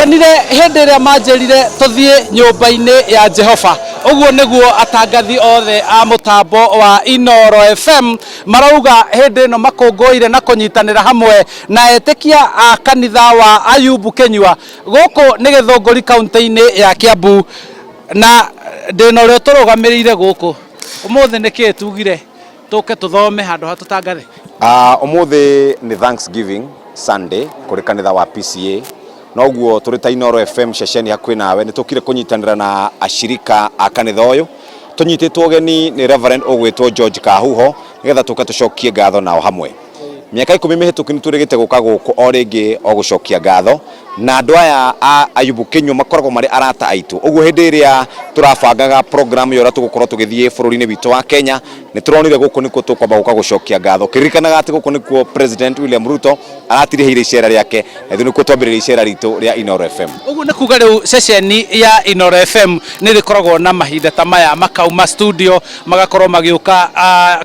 Ndakenire hĩndĩ ĩrĩa manjĩrire tũthiĩ nyũmba-inĩ ya Jehova. Ũguo nĩguo atangathi othe a mũtambo wa Inooro FM marauga hĩndĩ ĩno makũngũĩire na kũnyitanĩra hamwe na etĩkia a kanitha wa Ayubu Kĩnyua. Gũkũ nĩ Gĩthũngũri kaũntĩ-inĩ ya Kĩambu na ndĩna ũrĩa ũtũrũgamĩrĩire gũkũ. Ũmũthĩ nĩkĩĩ tugire tũke tũthome handũ ha tũtangathe? Ũmũthĩ nĩ Thanksgiving Sunday kũrĩ kanitha wa PCEA. Noguo tũrĩ ta Inooro FM ceceni hakuhĩ nawe nĩ tũkire kũnyitanĩra na ashirika a kanitha ũyũ. Tũnyitĩtwo ũgeni nĩ Reverend ũgwĩtwo George Kahuho nĩgetha tũke tũcokie ngatho nao hamwe. Mĩaka ikũmi mĩhĩtũku nĩ twĩrĩgĩte gũka gũkũ o rĩngĩ o gũcokia ngatho na andũ aya a Ayubu Kinyua makoragwo marĩ arata aitũ. Ũguo hĩndĩ ĩrĩa tũrabangaga program ya ũrĩa tũgũkorwo tũgĩthiĩ bũrũri-inĩ witũ wa Kenya, nĩ tũronire gũkũ nĩkuo tũkwamba gũka gũcokia ngatho. Ũkĩririkanaga atĩ gũkũ nĩkuo President William Ruto aratirihĩire icera rĩake na ithuĩ nĩkuo twambĩrĩria icera ritũ rĩa Inooro FM. Ũguo nĩ kuga rĩu ceceni ya Inooro FM nĩ ĩrĩkoragwo na mahinda ta maya makauma studio magakorwo magĩũka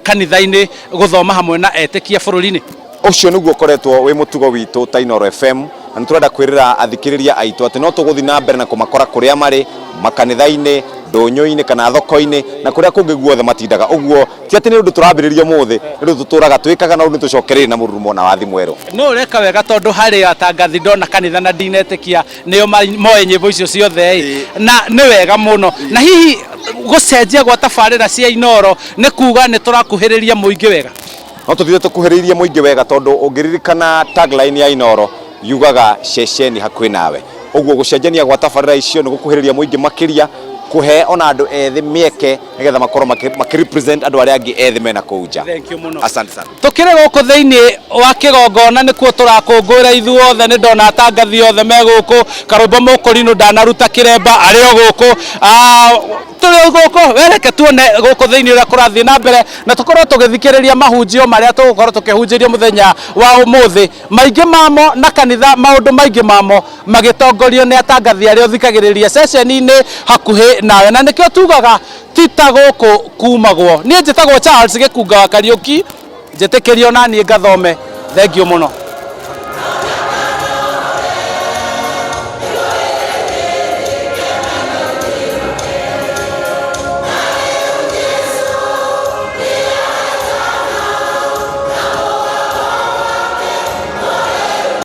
kanitha-inĩ gũthoma hamwe na etĩkia bũrũri-inĩ? Ũcio nĩguo ũkoretwo wĩ mũtugo witũ ta Inooro FM, na nĩ tũrenda kwĩrĩra athikĩrĩria aitũ atĩ no tũgũthiĩ na mbere na kũmakora kũrĩa marĩ, makanitha-inĩ, ndũnyũ-inĩ kana thoko-inĩ na kũrĩa kũngĩ guothe matindaga. Ũguo ti atĩ nĩ ũndũ tũrambĩrĩria ũmũthĩ, nĩ ũndũ tũtũraga twĩkaga na rĩu nĩ tũcokereirie na mũrurumo na wathi mwerũ. No ũreka wega tondũ harĩ atangathi ndona kanitha na ndinetĩkia nĩo moĩ nyĩmbo icio ciothe ĩ, na nĩ wega mũno. Na hihi gũcenjia gwa tabarĩra cia Inooro nĩ kuga nĩ tũrakuhĩrĩria mũingĩ wega? No tũthiĩte tũkuhĩrĩirie mũingĩ wega tondũ ũngĩririkana tagline ya Inooro yugaga ceceni hakuhĩ nawe. Ũguo gũcenjania gwa tabarĩra icio nĩ gũkuhĩrĩria mũingĩ makĩria, kũhe ona andũ ethĩ mĩeke nĩgetha makorwo makĩ represent andũ arĩa angĩ ethĩ mena kũu nja. Thank you mũno. Asante sana. Tũkĩrĩ gũkũ thĩinĩ wa kĩgongona nĩkuo tũrakũngũĩra ithuothe, nĩ ndona atangathi othe me gũkũ, Karũmbo Mũkũrinũ ndanaruta kĩremba arĩ o gũkũ. Tũrĩ o gũkũ, we reke tuone gũkũ thĩinĩ ũrĩa kũrathiĩ na mbere na tũkorwo tũgĩthikĩrĩria mahunjio marĩa tũgũkorwo tũkĩhunjĩrio mũthenya wa ũmũthĩ. Maingĩ mamo na kanitha maũndũ maingĩ mamo magĩtongorio nĩ atangathi arĩa ũthikagĩrĩria ceceni-inĩ hakuhĩ nawe, na nĩkĩo tugaga ti ta gũkũ kumagwo. Niĩ njĩtagwo Charles Gĩkunga wa Kariũki, njĩtĩkĩria ona niĩ ngathome. Thengiũ mũno.